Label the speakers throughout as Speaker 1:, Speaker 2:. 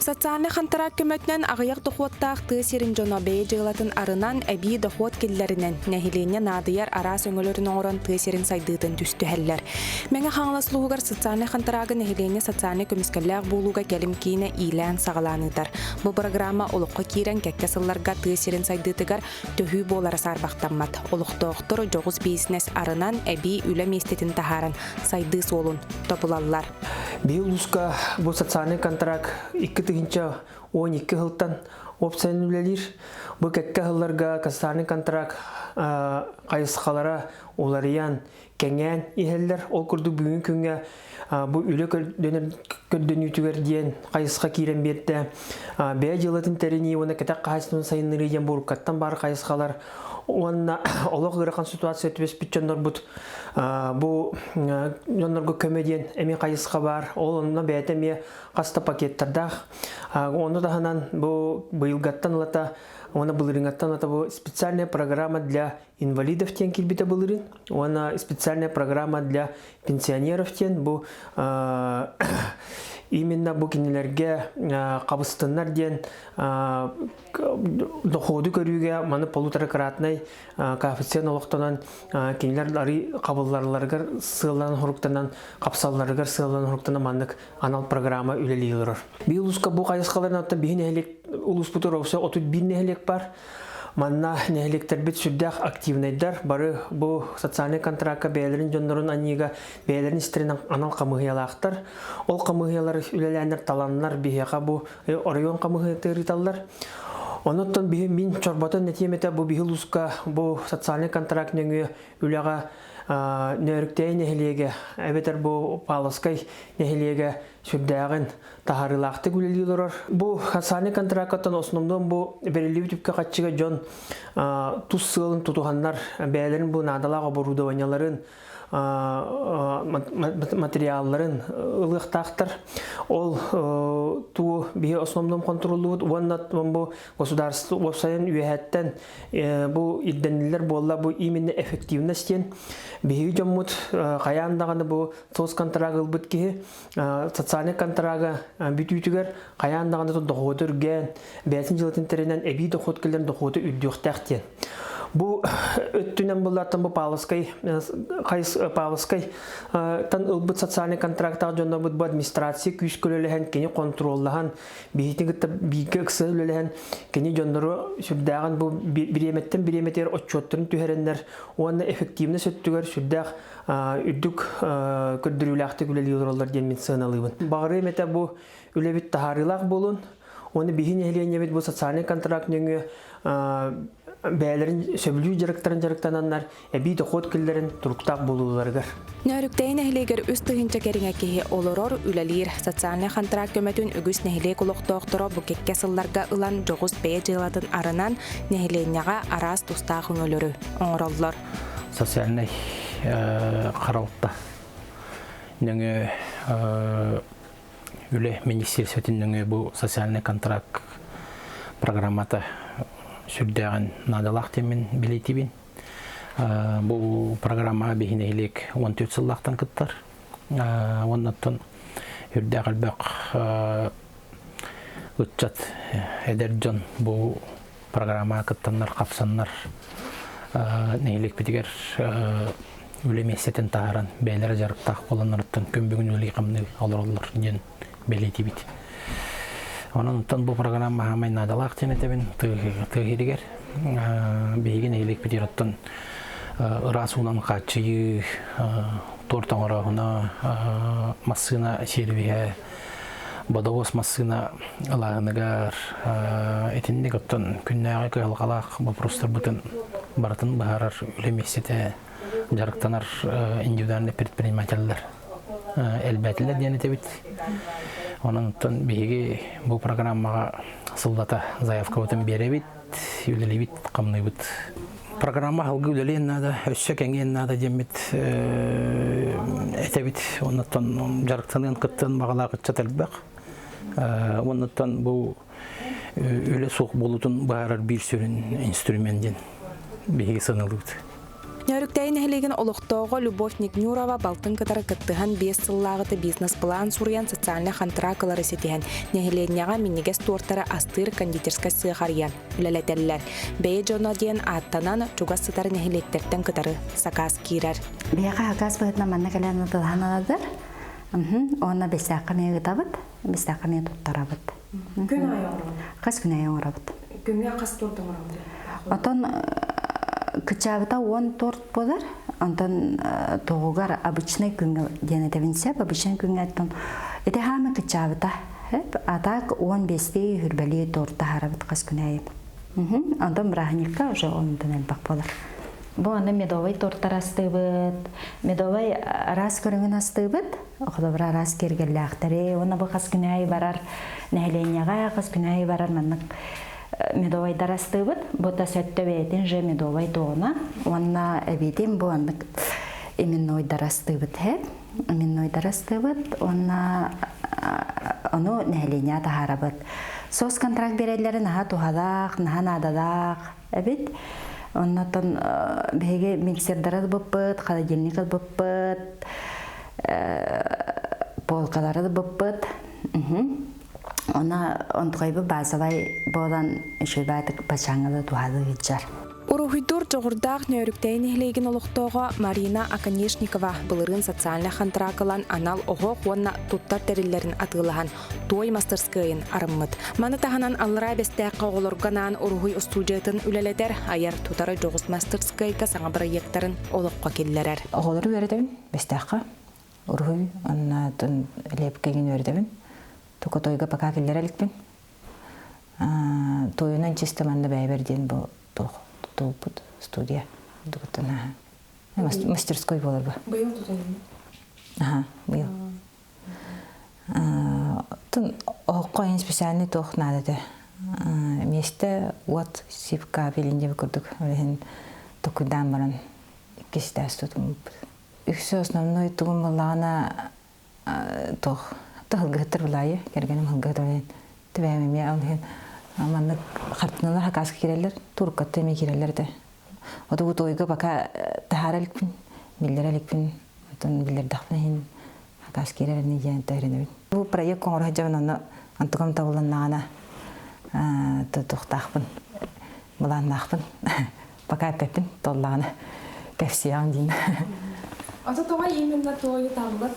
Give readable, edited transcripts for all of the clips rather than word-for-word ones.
Speaker 1: Социальнай хантараак көмөтүнэн аҕыйах дохуоттаах тыа сирин дьоно бэйэ дьыалатын арынан, эбии дохуот киллэринэн, нэһилиэнньэ наадыйар араас өҥөлөрүн оҥорон тыа сирин сайдыытын түстүһэллэр. Мэҥэ Хаҥалас улууһугар социальнай хантараагы нэһилиэнньэ социальнай көмүскэллээх буолууга кэлим киинэ иилээн-саҕалаан ыытар. Бу бырагыраама олоххо киирэн кэккэ сылларга тыа сирин сайдыытыгар төһүү буолара саарбахтаммат. Олохтоохтор дьоҕус бизнес арынан, эбии үлэ миэстэтин таһааран сайдыы суолун тобулаллар.
Speaker 2: Биһи улууска бу социальный контракт 2012 сылтан уопсайынан үлэлиир. Бу кэккэ сылларга социальный контракт хайысхалара уларыйан, кэҥээн иһэллэр. Ол курдук бүгүҥҥү күҥҥэ бу үлэ көрдөнүүтүгэр диэн хайысха киирэн биэрдэ. Бэйэ дьыалатын тэринии уонна кэтэх хаһаайыстыбаны сайыннарыы диэн буруккаттан баар хайысхалар уонна олох ыарахан ситуация түбэспит дьоннорбут бу дьоннорго көмө диэн эмиэ хайысха баар. Ол онно бэйэтэ эмиэ хас да пакеттардаах. Ону таһынан бу быйылгаттан ылата уонна былырыыҥаттан ылата бу специальная программа для инвалидов диэн киирбитэ былырыын уонна специальная программа для пенсионеров диэн бу именно бу кинилэргэ хабыстыннар диэн доходу көрүүгэ маны полуторакратнай коэффициент олохтонон кинилэр арый хабылларларыгар сыалланан хоруктанан хапсалларыгар сыалланан хоруктанан маннык анал программа үлэлии олорор. Биир улууска бу хайысхаларынан биһи нэһилиэк улууспутугар 31 нэһилиэк бар. Манна нэһилиэктэрбит сүрдээх активнайдар, бары бу социальнай контракка бэйэлэрин дьоннорун аньыыга бэйэлэрин истэрин анал хамыыһыйалаахтар. Ол хамыыһыйалар үлэлээннэр таланнар биһиэхэ бу оройуон хамыыһыйата ыыталлар. Онуттан биһи мин чорботон этиэм этэ бу биһи улууска бу социальнай контракт нөҥүө үлэҕэ Нөөрүктээй нэһилиэгэ эбэтэр бу Павловскай нэһилиэгэ сүрдээҕин таһаарыылаахтык үлэлии олорор. Бу социальнай контракттан основном бу бэриллибит үпкэ-харчыга дьон тус сыалын тутуһаннар бэйэлэрин бу наадалаах оборудованиеларын материалларын ылыахтаахтар. Ол туу биһи основном контроллубут уонна бу государство уопсайын үөһэттэн бу ирдэниллэр буолла бу именно эффективность диэн биһиги дьоммут хайаан даҕаны бу соцконтракт ылбыт киһи социальный контрага бүтүүтүгэр хайаан даҕаны дохуоту үргээн бэйэтин дьыалатын тэринэн эбии дохуот кэлэн дохуоту үрдүөхтээх диэн. Бу өттүнэн буллартан бу Павловскай Павловскай тан ылбыт социальный контрактаах дьоннорбут бу администрация күүс көлөлөһөн кини контроллаһан биһитин кытта бииргэ ыкса үлэлэһэн кини дьоннору сүрдээҕин бу бириэмэттэн бириэмэтигэр отчуоттарын түһэрэннэр уонна эффективность өттүгэр сүрдээх үрдүк көрдөрүүлээхтик үлэлии олороллор диэн мин сыаналыыбын. Баҕарыам этэ бу үлэбит таһаарыылаах буолун. Уонна биһи нэһилиэнньэбит бу социальный контракт нөҥүө бэйэлэрин сөбүлүүр дьарыктарын дьарыктананнар эбии дохуот киллэрин туруктаах буолууларыгар.
Speaker 1: Нөөрүктэйи нэһилиэгэр 3000 кэриҥэ киһи олорор, үлэлиир. Социальнай хантараак көмөтүн үгүс нэһилиэк олохтоохторо бу кэккэ сылларга ылан дьоҕус бэйэ дьыалатын арынан нэһилиэнньэҕэ араас тустаах өҥөлөрү оҥороллор.
Speaker 3: Социальнай харалта нөҥүө үлэ министерствотын нөҥүө бу социальный контракт программата сүрдээҕин наадалаах диэммин билиитибин. Бу программаҕа биһи нэһилиэк 14 сыллаахтан кыттар. Уоннаттан үрдээх элбэх ыччат эдэр дьон бу программаҕа кыттаннар, хапсаннар нэһилиэкпитигэр үлэ миэстэтин таһааран бэйэлэрэ дьарыктаах буоланнарыттан күн бүгүн үлэлии-хамныы олороллор диэн бэлиэтиибит. Онон оттон бу программа хаамай наадалаах диэн этэбин тыа иһигэр. Биһиги нэһилиэкпитигэр оттон ыраас уунан хааччыйыы, торт оҥорооһуна, массыына сервиһэ, бодобуос массыына ылааһыныгар итинник оттон күннээҕи кыһалҕалаах боппуруостарбытын барытын быһаарар үлэ миэстэтэ дьарыктанар индивидуальный предпринимателлэр элбээтилэр диэн этэбит. Онон оттон биһиги бу программаҕа сыллата заявкабытын биэрэбит, үлэлиибит, хамныыбыт. Программа аһылгы үлэлиэн наада, өссө кэҥиэн наада диэммит этэбит. Оннуттан дьарыктаныан кыттыан баҕалаах ыччат элбэх. Оннуттан бу үлэ суох буолуутун быһаарар биир сүрүн инструмент диэн биһиги сыаналыыбыт.
Speaker 1: Нөөрүктээйи нэһилиэгин олохтооҕо Любовь Негнюрова балтын кытары кыттыһан 5 сыллааҕыта бизнес-план суруйан социальнай хантыраак ылары ситиһэн, нэһилиэнньэҕэ минньигэс туортары астыыр кондитерскай сыах арыйан үлэлэтэллэр. Бэйэ дьоно диэн ааттанан, чугас сытар нэһилиэктэртэн кытары сакаас киирэр.
Speaker 4: Биһиэхэ сакаас быһыытынан манна кэлэн ытылаһан ылардар. Уонна бэсээххэ эмиэ ыытабыт, бэсээххэ эмиэ туттарабыт.
Speaker 1: Күн аайы оҥоробут?
Speaker 4: Хас күн аайы оҥоробут.
Speaker 1: Күҥҥэ хас торт оҥоробут?
Speaker 4: Отон кычаабыта 10 торт буолар. Онтон тоҕугар обычный күҥҥэ диэн этэбин сөп. Обычный күҥҥэ оттон ити хаамы кычаабыта. А так 15-ти хүрбэлии торт таһаарабыт хас күн аайы. Онтон бырааһынньыкка уже онтон элбэх буолар. Бу аны медовай торттар астыыбыт. Медовай араас көрүҥүн астыыбыт. Холобура араас киэргэллээхтэри уонна бу хас күн аайы барар нэһилиэнньэҕэ хас күн аайы барар маннык медовайдар астыыбыт. Бу тас өттө бэйэтин же медовай туона уонна эбиитин бу аннык именнойдар астыыбыт һэ. Именнойдар астыыбыт уонна ону нэһилиэнньэҕэ таһаарабыт. Сос контракт биэрэллэрин наһаа туһалаах, наһаа наадалаах эбит. Оннотон биһиги миксердары ылбыппыт, холодильник ылбыппыт, полкалары ылбыппыт. Она онтукайбы базовай буолан үчүгэй бачаҥҥа туһалыы сылдьар.
Speaker 1: Уруһуйдуур дьоҕурдаах Нөөрүктэйи нэһилиэгин олохтооҕо Марина Оконешникова былырыын социальнай хантыраак ылан анал оһох уонна туттар тэриллэрин атыылаһан туой мастарскыайын арыммыт. Маны таһынан Аллараа Бэстээххэ оҕолорго анаан уруһуй устуудьуйатын үлэлэтэр, айар-тутар дьоҕус мастарскыайга саҥа бырайыактарын олоххо киллэрэр.
Speaker 5: Оҕолору үөрэтэбин Бэстээххэ. Уруһуй уонна лепкэгин үөрэтэбин. Токотойго пока киллэрэ иликпин. Туойунан чисто манна бэйэбэр диэн бу туох туолбут студия. Дугуттан мастерской буолар бу.
Speaker 1: Быйыл тутан
Speaker 5: Аха, быйыл. Тун оһоххо иһин специальный туох наада этэ. Миэстэ уот сип кабелин диэби курдук иһин токуйдаан баран иккис этээс тутуммуппут. Үксэ основной тугум буоллаҕына туох тыһылгыһыттар булаайы кэргэним хылгыһыт ол түбэһэм эмиэ ол иһин маннык хартыыналар хакааска киирэллэр туруккатта эмиэ киирэллэр этэ. Оту туойга пока таһаара иликпин, биллэрэ иликпин, онтон биллэрдэхпинэ иһин хакаас киирэр ини диэн тэринэбин. Бу проект оҥоро сылдьабын онно онтукам табылыннаҕына тутуохтаахпын, былааннаахпын. Пока эппэппин, толлаҕына кэпсиэҕим диин.
Speaker 1: Ата тоҕо именно туойу таллар?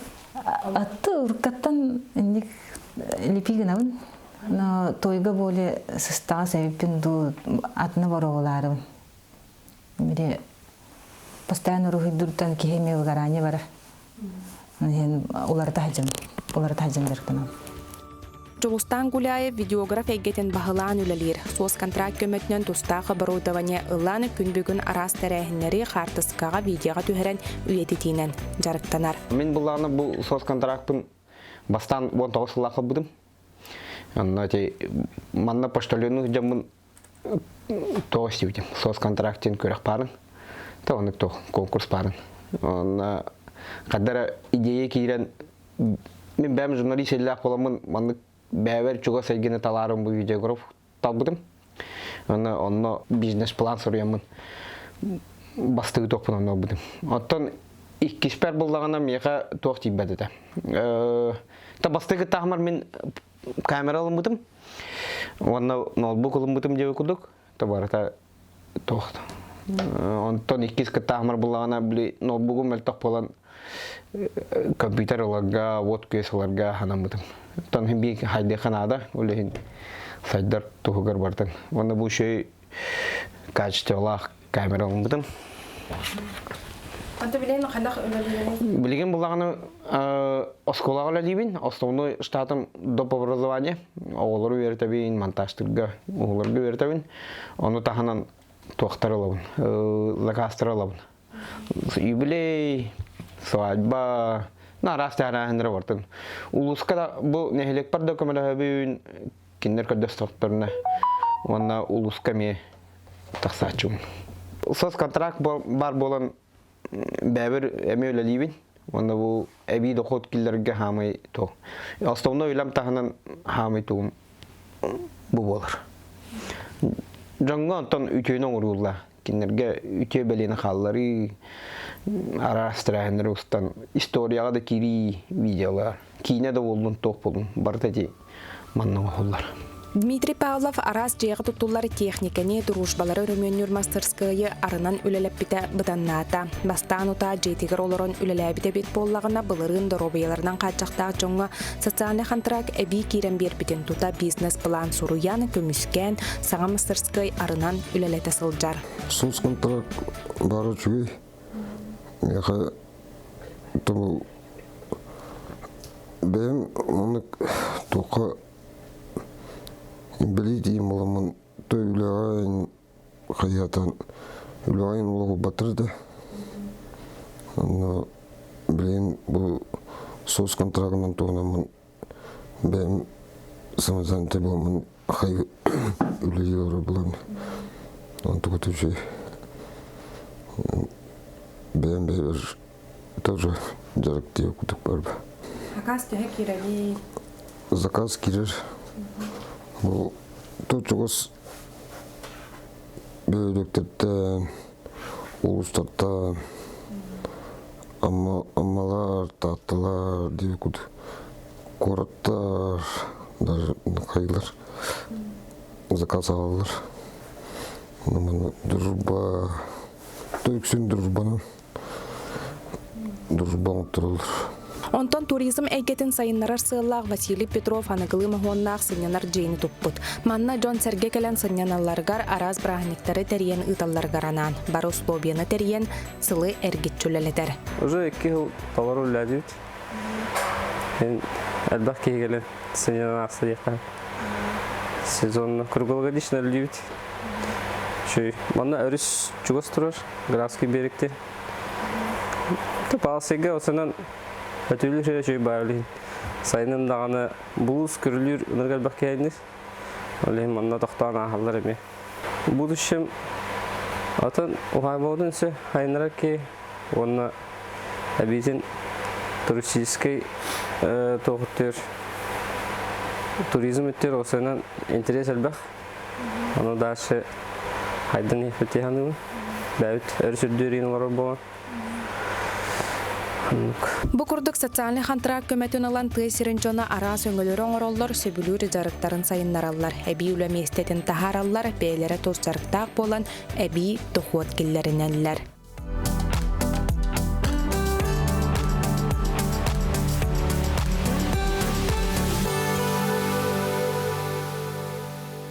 Speaker 5: Атты уруккаттан инник липи гынабын. Но тойга более сыстаҕас эбиппин дуу атыны боруобалаарыбын. Били постоянно уруһуйдууртан киһи эмиэ выгорание барар. Иһин уларыта сылдьан, уларыта сылдьан дьарыктанабын.
Speaker 1: Дьулустаан Гуляев видеограф эйгэтин баһылаан үлэлиир. Суос контракт көмөтүнэн тустаах оборудование ылан, күн бүгүн араас тэрээһиннэри хаартыскаҕа, видеоҕа түһэрэн үйэтитиинэн дьарыктанар.
Speaker 6: Мин буллаҕына бу суос контракпын бастаан 19 сыллаах ылбытым. Онно ити манна почтальону дьоммун тоҕо истибитим. Суос контракт диэн күрэх баарын. То оннук туох конкурс баарын. Онно хаддара идея киирэн мин бэйэм журналист иллээх буоламмын маннык бэйэбэр чугас эйгэни талаарым бу видеограф талбытым. Онно онно бизнес-план суруйаммын бастыгы туохпун онно ылбытым. Оттон иккиспэр буллаҕына миэхэ туох тиийбэт этэ. Та бастакы таһымар мин камера ылыммытым. Уонна ноутбук ылыммытым диэби курдук. Та барыта туох. Онтон иккис кыттаахмар буллаҕына били ноутбугум мөлтөх буолан компьютер ыларга, вот күөс ыларга анаммытым. Оттон биир хайдыахха наада, ол иһин сайдар туһугар бартын. Уонна бу үчүгэй качестволаах камера ылбытым.
Speaker 1: Аты билигин хайдах үлэлиигин?
Speaker 6: Билигин буллаҕына оскуолаҕа үлэлиибин. Основной штатым доп образование. Оҕолору үөрэтэбин, монтажтырга, оҕолорго үөрэтэбин. Ону таһынан туохтар ылабын, заказтар ылабын. Юбилей, свадьба, на араас тэрээһиннэри бартын. Улууска да бу нэһилиэкпэр да көмөлөһөбүн, кинилэр көрдөстөхтөрүнэ уонна улууска эмиэ тахсааччыбын. Соцконтракт баар буолан бэйэбэр эмиэ үлэлиибин. Уонна бу эбии дохуот киллэргэ хаамай то. Основной үлэм таһынан хаамай тугум бу буолар. Дьоҥҥо онтон үтүөнү оҥоруулла. Кинилэргэ үтүө бэлиэни хаалларыы, араас тэрээһиннэри устан, историяҕа да киирии видеолар, киинэ да буоллун, туох буоллун, барыта ити манна оҥоһуллар.
Speaker 1: Дмитрий Павлов араас дьиэҕэ туттуллар техникэни, дружбалары өрөмүөннүүр мастарыскыайы арынан үлэлэппитэ быданнаата. Бастаан утаа дьиэтигэр олорон үлэлээбит эбит буоллаҕына, былырыын доруобуйаларынан хааччахтаах дьоҥҥо социальнай хантыраак эбии киирэн биэрбитин тута бизнес-план суруйан, көмүскээн, саҥа мастарыскыай арынан үлэлэтэ сылдьар.
Speaker 7: Соцконтракт баара үчүгэй. Миэхэ тому бэйэм оннук туохха инбэлиит буоламмын то үлэҕэ хайыһатан үлэҕэ олоҕурбаттар да. Онно билигин бу соцконтрагынан туһанаммын бэйэм самозанятый буоламмын хай үлэлии олорор буолан онтуката үчүгэй. Бэйэм бэйэбэр тоже дьарыктыыр курдук барба.
Speaker 1: Заказ төһө киирэрий?
Speaker 7: Заказ киирэр. Бу то чугас бөһүөлэктэртэн, улуустартан, Амма, Аммалар, Таатталар диэби курдук куораттар, даже хайылар заказ аҕаллар. Маны дружба, үксүн дружбанан дружба оҥоттороллор.
Speaker 1: Онтон туризм эйгэтин сайыннарар сыаллаах Василий Петров аныгылыы моһуоннаах сынньанар дьиэни туппут. Манна дьон-сэргэ кэлэн сынньаналларыгар араас бырааһынньыктары тэрийэн ыыталларыгар анаан, бары условияны тэрийэн, сылы эргиччи үлэлэтэр.
Speaker 8: Уже икки сыл толору үлэлээбит. Элбэх киһи кэлэн сынньанан аахса диэххэ. Сезонно круглогодично үлэлиибит. Үчүгэй. Манна өрүс чугас турар, Графский берегте. Палсыга осынан өтүүлүр үчүгэй баар үлүһүн. Сайынын даҕаны булуус көрүлүүр ынырык элбэх киһиннир. Ол иһин манна тохтоон ааһаллар эмиэ. Будущем атын уһаайбабытын өссө хайыннарар ки уонна эбиитин туристическай туохуттуур туризм өттүгэр осынан интерес элбэх. Ону дальше хайдан иһиппит саныыбын. Бэйэбит өрүс үрдүөр олорор буолан.
Speaker 1: Бу курдук социальнай хантыраак көмөтүн ылан тыа сирин дьоно араас өҥөлөрү оҥороллор, сөбүлүүр дьарыктарын сайыннараллар, эбии үлэ миэстэтин таһаараллар, бэйэлэрэ тус дьарыктаах буолан эбии дохуот киллэринэллэр.